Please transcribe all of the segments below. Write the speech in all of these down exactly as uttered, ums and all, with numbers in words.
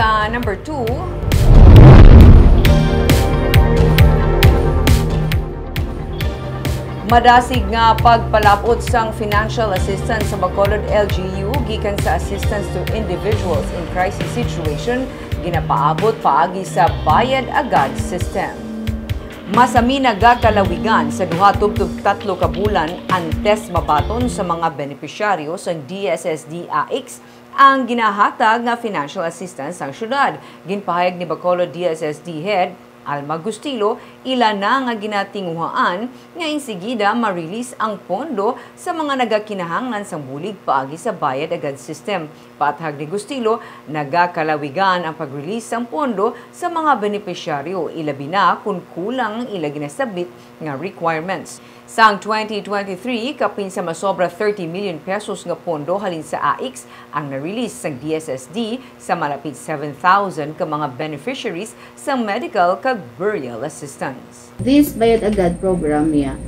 Sa number two, madasig nga pagpalab-ot sang financial assistance sa Bacolod L G U gikan sa assistance to individuals in crisis situation ginapaabot paagi sa Bayad Agad system. Masami nagakalawigan sa duha tubtob tatlo ka bulan antes mabaton sa mga benepisyaryo sang D S S D AICS ang ginahatag nga financial assistance sang syudad. Ginpahayag ni Bacolod D S S D Head Alma Gustilo, ila na nga ginatinguhaan nga insigida ma-release ang pondo sa mga nagakinahanglan sang bulig paagi sa Bayad Agad system. Paathag ni Gustilo, nagakalawigan ang pag-release sang pondo sa mga benepisyaryo, ilabi na kon kulang ang ila ginasabit nga requirements. Sang twenty twenty-three, kapin sa masobra thirty million pesos nga pondo halin sa AICS ang na-release sang D S S D sa malapit seven thousand ka mga beneficiaries sang medical kag burial assistance. This Bayad Agad program niya,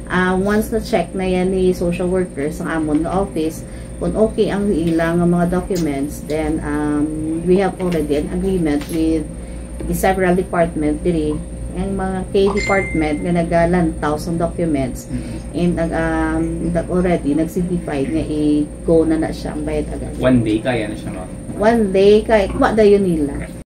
ah, once na-check na yan ni social worker sa amon nga office, kung okay ang ila nga mga documents, then, um, we have already an agreement with the several department diri. Ang mga K department nga nagalantaw sang documents, and nag, um, nag, already nag-signify nga i-go na na siya ang Bayad Agad. One day kaya na siya, ma'am? One day, kay wa dayon nila.